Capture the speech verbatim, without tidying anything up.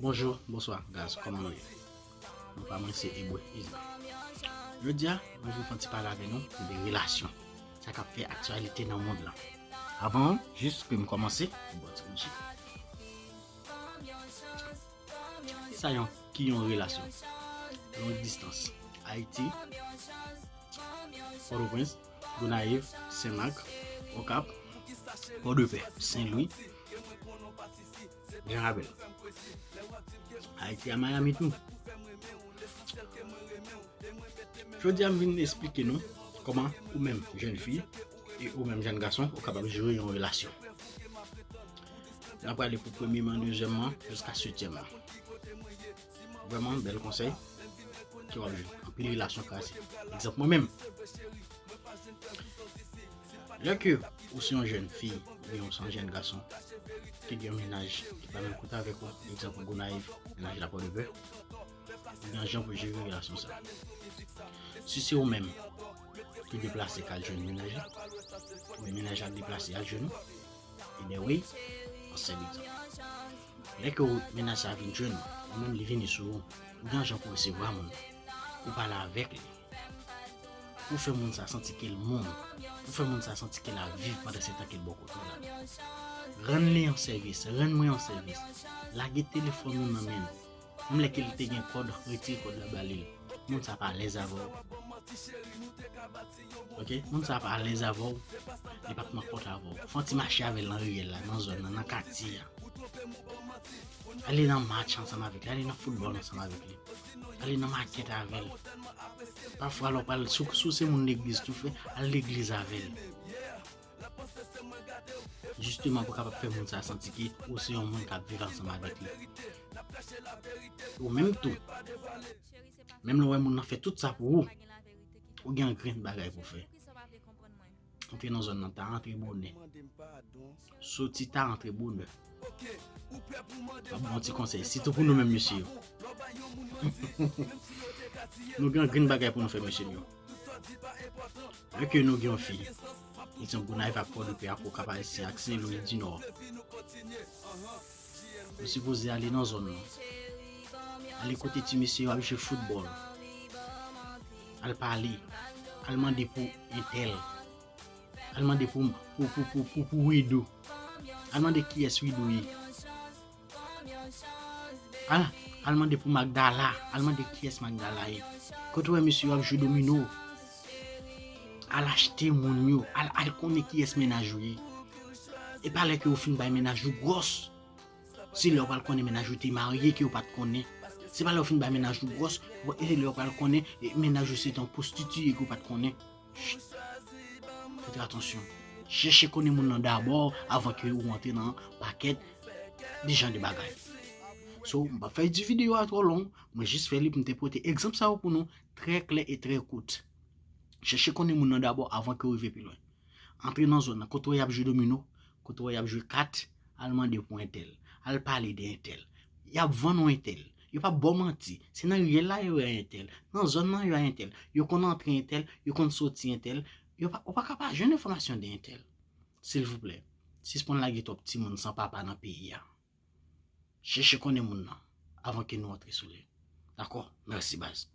Bonjou, bonswa, guys, kòman nou ye? Non pa mwen se Ebwe Isma. Jodi a, mwen vin fè yon ti pale avè nou de relasyon. Sa k ap fè aktyalite nan mond lan. Avan, jis ke m kòmanse, bon ti bouji. Sa yon, ki yon relasyon? Long distance. Ayiti, Pòtoprens, Gonayiv, Senmak, Okap, Pòdepè, Senlwi, Jan Rabèl. Ayiti a Miami tou. Jodi a m vin esplike nou kòman ou menm jèn fi e ou menm jèn gason ou kapab jere yon relasyon. N ap prale pou premye man, dezyèm man, jiska setyèm man. Vrèman bèl konsèy ke w ap jwenn. Anpil relasyon kraze. Egzanp mwen menm. Lè ke ou se yon jèn fi oubyen ou se yon jèn gason ki gen yon mennaj ki pa menm kote avèk ou, egzanp Gonayiv, mennaj la Pòdepè, ou gen jan pou jere relasyon sa. Si se ou menm ki deplase k al jwenn mennaj la, oubyen mennaj la deplase al jwenn ou, anyway, an sèl egzanp. Lè ke ou, mennaj sa vin jwenn ou, ou menm li vini sou ou, ou gen jan pou resevwa moun nan, pou pale avèk li, pou fè moun sa santi ke l moun, pou fè moun sa santi ke l ap viv pandan se tan ke l bò kote w la. Rann li yon sèvis, rann mwen yon sèvis. Lage telefòn ou nan men l. Menm lè ke l te gen kòd, retire kòd la ba li. Moun sa pa alèz avè w. Ok? Moun sa pa alèz avè w. Li p ap nan kont avè w. Fè yon ti mache avè l nan riyèl la, nan zòn nan, nan katye a. Ale nan match ansanm avèk li, ale nan foutbòl ansanm avèk li. Ale nan makèt avè l. Pafwa lè w pral, si w, si w se moun legliz tou, fè, al legliz avè l. Jisteman pou kapab fè moun sa santi ke ou se yon moun k ap viv ansanm avèk li. Ou menm tou, menm lè w wè moun nan fè tout sa pou ou, ou gen yon grenn bagay pou fè. Antre nan zòn nan, ta antre bonè. Soti ta antre bonè. M ap ba w ti konsèy, sitou pou nou menm mesye yo. Nou gen yon grenn bagay pou nou fè, mesye m yo. Lè ke nou gen yon fi, egzanp Gonayiv ak Pòdepè ak Okap Ayisyen ak Senlwi Dinò, nou sipoze ale nan zòn nan. Ale kote ti mesye yo ap jwe foutbòl. Al pale. Al mande pou entèl. Al mande pou, pou, pou, pou, pou, pou Widou. Al mande kiyès Widou ye. Al, al mande pou Magdala. Al mande kiyès Magdala ye. Kote w wè mesye yo ap jwe domino, al achte moun yo. Al, al konnen kiyès mennaj ou ye. E pa lè ke ou fin bay mennaj ou gwòs. Se lè w pral konnen mennaj ou te marye ke w pa t konnen. Se pa lè w fin bay mennaj ou gwòs, e lè w pral konnen, e, mennaj ou se te yon pwostitiye ke w pa t konnen. Chut. Fè trè atansyon. Chèche konnen moun nan dabò avan ke ou antre nan pakèt de jan de bagay. So, m p ap fè di videyo a twò long, mwen jis fè li pou m te pote egzanp sa yo pou nou, trè klè e trè kout. Chèche konnen moun nan dabò avan ke w rive pi lwen. Antre nan zòn nan, kote w wè y ap jwe domino, kote w wè y ap jwe kat, al mande pou entèl, al pale de entèl. Y ap vann ou entèl. Yo p ap ba w manti. Se nan riyèl la yo wè entèl. Nan zòn nan yo wè entèl. Yo konn antre entèl, yo konn soti entèl. Yo pa, ou pa ka pa jwenn enfòmasyon de entèl. Silvouplè, sispann lage twòp timoun san papa nan peyi a. Chèche konnen moun nan avan ke nou antre sou li. Dakò? Mèsi, baz.